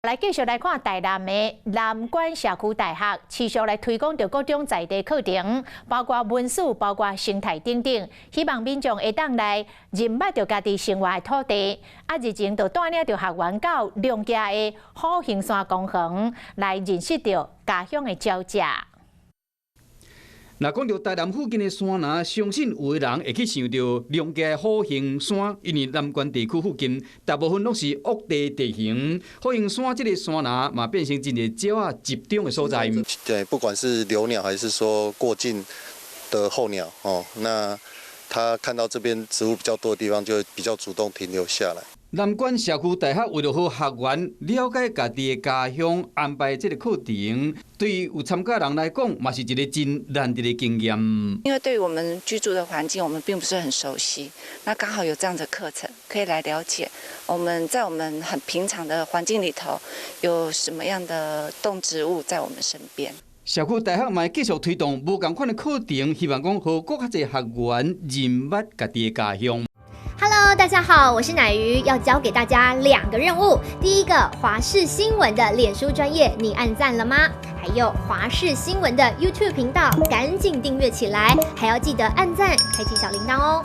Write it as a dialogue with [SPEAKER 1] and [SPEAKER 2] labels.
[SPEAKER 1] 來繼續來看台南的南管社區大學，持續來推廣著各種在地課程，包括文史、包括生態等等，希望民眾會當來認捌著家己生活的土地。啊，日前就帶領著學員到龍崎的虎形山公園來認識著家鄉的鳥隻。
[SPEAKER 2] 若講著台南附近的山林，相信有的人會去想著龍崎的虎形山，因為南關地區附近大部分攏是沃地地形，虎形山這个山林嘛變成真濟鳥仔集中的所在。
[SPEAKER 3] 對，不管是留鳥還是說過境的候鳥，哦，那他看到這邊植物比較多的地方，就會比較主動停留下來。
[SPEAKER 2] 南管社區大學為著予學員了解家己的家鄉，安排這个課程，對有參加人來講，嘛是一个真難得的經驗。
[SPEAKER 4] 因為對於我們居住的環境，我們並不是很熟悉，那剛好有這樣的課程，可以來了解我們在我們很平常的環境裡頭，有什麼樣的動植物在我們身邊。
[SPEAKER 2] 社區大學嘛會繼續推動無仝款的課程，希望講予閣較濟學員認捌家己的家鄉。
[SPEAKER 5] Hello，大家好，我是乃瑜，要交給大家兩個任務。第一個，華視新聞的臉書專頁，你按讚了嗎？還有華視新聞的 YouTube 頻道，趕緊訂閱起來，還要記得按讚，開啟小鈴鐺哦。